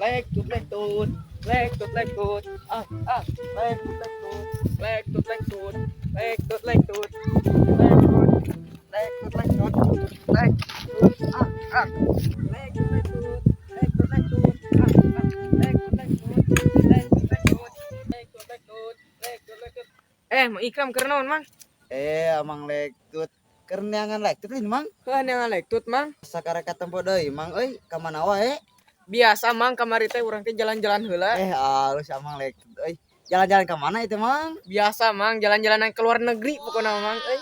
Lektut lektut, lektut lektut, ah ah, lektut lektut, lektut lektut, lektut lektut, lektut, lektut lektut, lektut, ah ah, lektut lektut, lektut lektut, ah ah, lektut lektut, lektut lektut, lektut lektut, lektut lektut. Eh, Mang Ikram keur naon, Mang? Eh, Amang lektut. Keur neangan lektut ini, Mang. Heuh, neangan lektut, Mang. Sakarek katempo deui, Mang euy, ka mana wae? Biasa, Mang, kamari teh urang teh jalan-jalan heula. Eh, alus Amang lektut euy. Jalan-jalan ka mana itu, Mang? Biasa, Mang, jalan-jalan ke luar negeri pokoknya, Mang euy.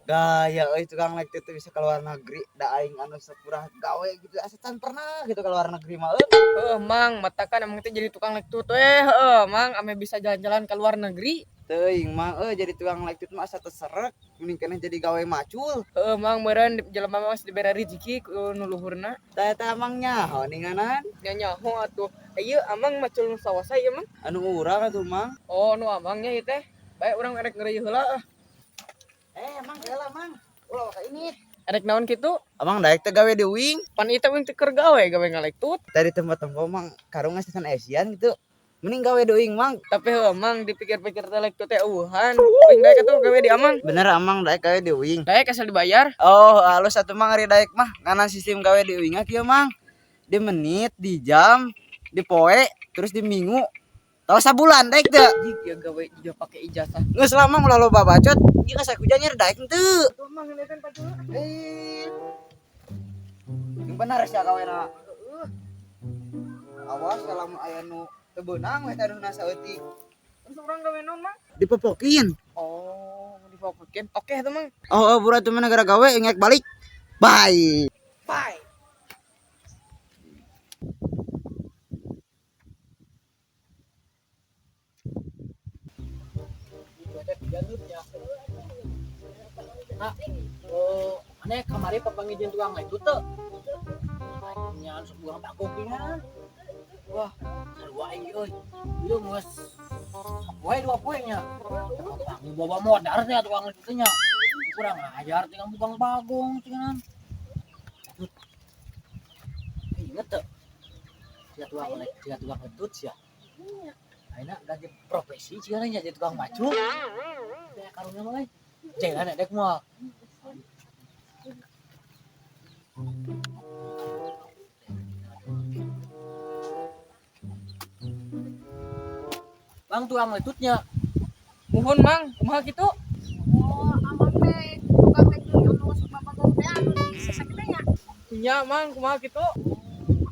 Gaya euy tukang lektut teh bisa ke luar negeri, da aing anu sapurah gawe gitu asa can pernah gitu ke luar negeri mah euy. Heuh, Mang, matakan emang teh jadi tukang lektut eh heuh, Mang, ame bisa jalan-jalan ke luar negeri. Teuing Mang euy jadi tukang lektut mah asa teu serek, mending keneh jadi gawe macul. Heuh, Mang, meureun jelema mah geus dibere rezeki ku nu luhurna. Tah eta Amang nyaho ninganan. Nya nyaho atuh. Ieu Amang macul nu sawasa ieu, Mang. Anu urang atuh, Mang. Oh, nu Amangnya ieu teh. Bae urang erek ngeureuy heula ah. Eh, Mang heula, Mang. Ulah ka ini. Erek naon kitu? Amang daek teh gawe di uing. Pan ieu teh uing teh keur gawe, gawe ngalektut. Tadi tempat-tempat Mang karung asisan Asian gitu. Mending gawe di uing, Mang. Tapi heuh, Mang, dipikir-pikir teh lektut teh eueuhan. Uing daek atuh gawe di Amang. Bener Amang daek gawe di uing. Daek asal dibayar. Oh, halus atuh Mang ari daek mah. Nganan sistem gawe di uing kieu, Mang. Di menit, di jam, di poe, terus di minggu. Tahu sabulan daek teu? Jig ya gawe juga pakai ijazah. Geus lah Mang ulah loba bacot. Ieu geus hujan nyer daek henteu. Tuh Mang ngeuneun pacul. Eh. Yang bener sia gawena. Heeh. Awas lamun aya nu teu beunang we teh anu saeutik. Terus urang gawe naon, Mang? Dipopokin. Oh, dipopokin. Oke tuh, Mang. Oh, oh bura tuh mana gara gawe ingek balik. Bye. Bye. Nah, oh, aneh kamari papangijin tukang itu teu. Nya sok buang pakokingan. Wah, sarua aing euy. Ieu geus poe dua poe nya. Pangi bawa modar teh tukang itu teh nya. Kurang ajar tinggal buang bagong cenah. Inget teu? Sia tukang sia tukang letut sia. Ayeuna ganti profesi cenah nya jadi tukang macul. Teh karunya mah euy. Jangan ada moal. Bang tukang letutnya. Muhun, Mang, kumaha kitu? Oh, Amang teh tukang lektut anu sok babagong teh anu di sasak teh nya. Nya, Mang, kumaha kitu?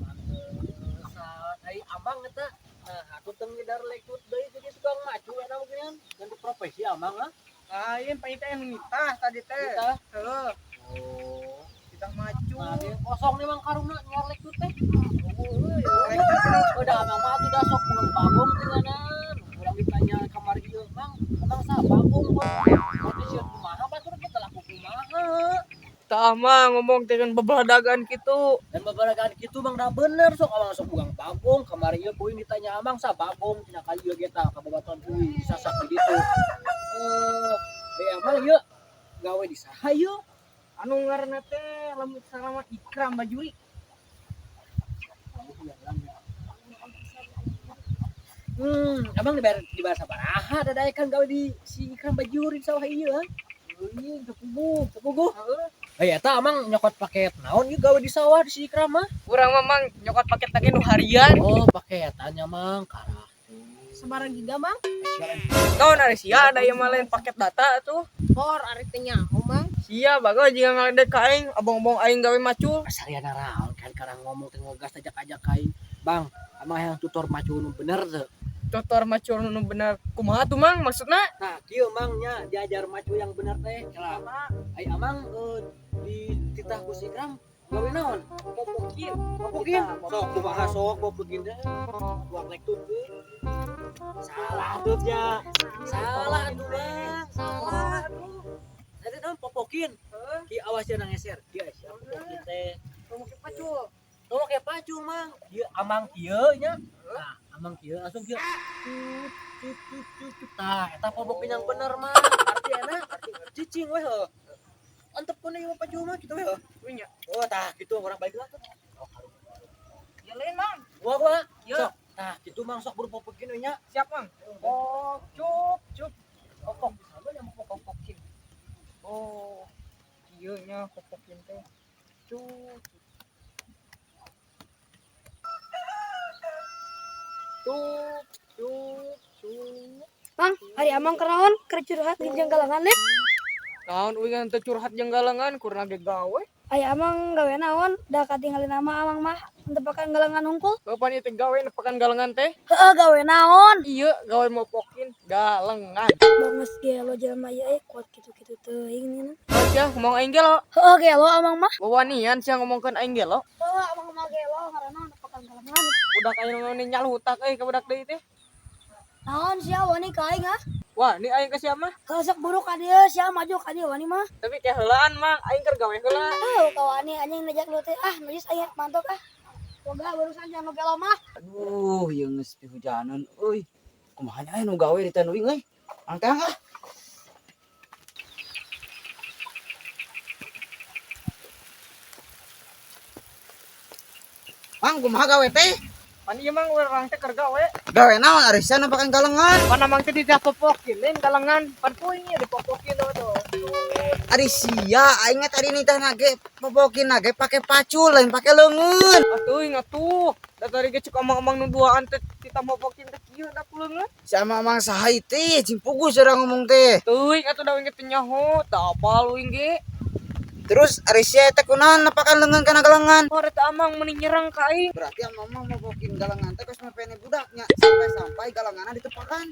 Pantesan ai Amang eta. Nah, aku teu ngidar lektut deui jadi tukang macu eta mah geuningan. Ganti profesi Amang ah. Lain pan teh anu nitah tadi teh. Nitah? Heuh, Oh. nitah macu. Nah, dia kosong nih Mang karungna nyar lektut teh. Lektut Udah Amang mah atuh da sok mun bagong tinganan. Urang ditanya kamari ieu, Mang, Amang saha bagong kok. Berarti sieun kumaha batur kita laku kumaha. Tah mah ngomong teh kan bebaladagan kitu. Dan babaragaan kitu Bang dah bener sok Amang sok buang bagong kamari ieu kuing ditanya Amang sa bagong cenah ka ieu ge tah ka babatuan kuing disasak di ditu. Eh, Amang ieu gawe di saha ieu? Anu ngaranna teh lamun salah mah Ikram Bajuri. Abang dibayar sabaraha dadaekan gawe di si Ikram Bajuri di sawah ieu ha? Euy, teu Teu puguh. Heeh. Eh eta Amang nyokot paket naon ieu gawe di sawah di si Ikram mah? Urang mah Mang nyokot paket lagi nu harian. Oh, paketannya Mang karah. Sabaraha giga, Mang? Naon ari sia da ieu mah lain paket data atuh. Hor ari teh nyaho, Mang. Sia bago jiga ngaledek ka aing, abong-abong aing gawe macul. Pasariana raon kan karang ngomong teh ngegas ajak-ajak ka aing. Bang, Amang hayang tutor macul nu bener teu? Tutor macul nu bener kumaha tuh Mang maksudna? Nah, kieu Mang nya diajar macul yang bener teh. Kela ai Amang di titah ku si Ikram gawe naon? Popokin. Popokin. Sok kumaha sok popokin teh. Buang lektut teh. Salah tuh nya. Salah tuh Bang, salah. Tadi naon popokin? Ki awas cenah ngeser. Ki sia popokin teh. Popokin pacul. Tong kayak pacul Mang. Ieu Amang kieu nya. Nah, Amang kieu langsung kieu. Tut tut tut tut tut. Tah, eta popokin yang bener Mang. Arti enak, cicing we heuh. Antep kuning ieu pacul mah kitu we heuh. Nya. Oh, tah kitu urang balik lah. Oh, karung. Ya lain, Mang. Gua gua. Iya. Sok. Nah, kitu Mang sok buru popokin we nya. Siap, Mang. Oh, cup, cup. Popok. Popokin. Oh, kieu nya popokin teh. Cup. Cup, cup, cup. Mang, ari amang kenaon keur curhat jeung galangan nih. Naon uing teu curhat jeung galengan kurang ge gawe. Aya amang gawe naon da katinggalin nama amang mah nepakan galangan hungkul. Kapan ieu teh gawe nepakan galengan teh? Heeh, gawe naon? Iya, gawe mopokin galengan. Banges gelo jelema ieu kuat kitu-kitu teuing nih. Oh, sia ngomong aing gelo. Heeh, gelo amang mah. Wawanian sia ngomongkeun aing gelo. Heeh, amang mah gelo ngaranna nepakan galangan. Budak aing ngomongin nyalutak euy ka budak deui teh. Naon sia wani ka aing ah? Wah, ini aing ka sia mah. Heuh, sok buruk ka dieu sia maju ka dieu wani mah. Tapi kayak heulaan Mang, aing keur gawe heula. Heuh, ka wani anjing ngajak lu teh ah najis aing mantap ah. Boga barusan jangan gelo mah. Aduh, ieu geus pihujanan euy. Kumaha nya nu gawe di teh uing euy. Mang teh ah. Mang kumaha gawe teh? Pan ieu Mang urang teh keur gawe. Gawe naon ari sia nepakan galengan? Pan amang teh dipopokin lain galengan. Pan poing ieu dipopokin tuh. Ari sia aing teh tadi nitah nage popokin nage pake pacul lain pake leungeun. Atuh ingat tuh. Da tadi ge cek amang-amang nu duaan teh kita mopokin teh kieu da ku leungeun. Si amang saha ieu teh cing puguh urang ngomong teh. Teuing atuh da uing ge teu nyaho, teu apal uing ge. Terus ari sia teh kunaon nepakan leungeun kana galengan? Oh, eta amang meni nyerang ka aing. Berarti amang mopokin galengan teh kos mepene budaknya sampai-sampai galenganna ditepakan.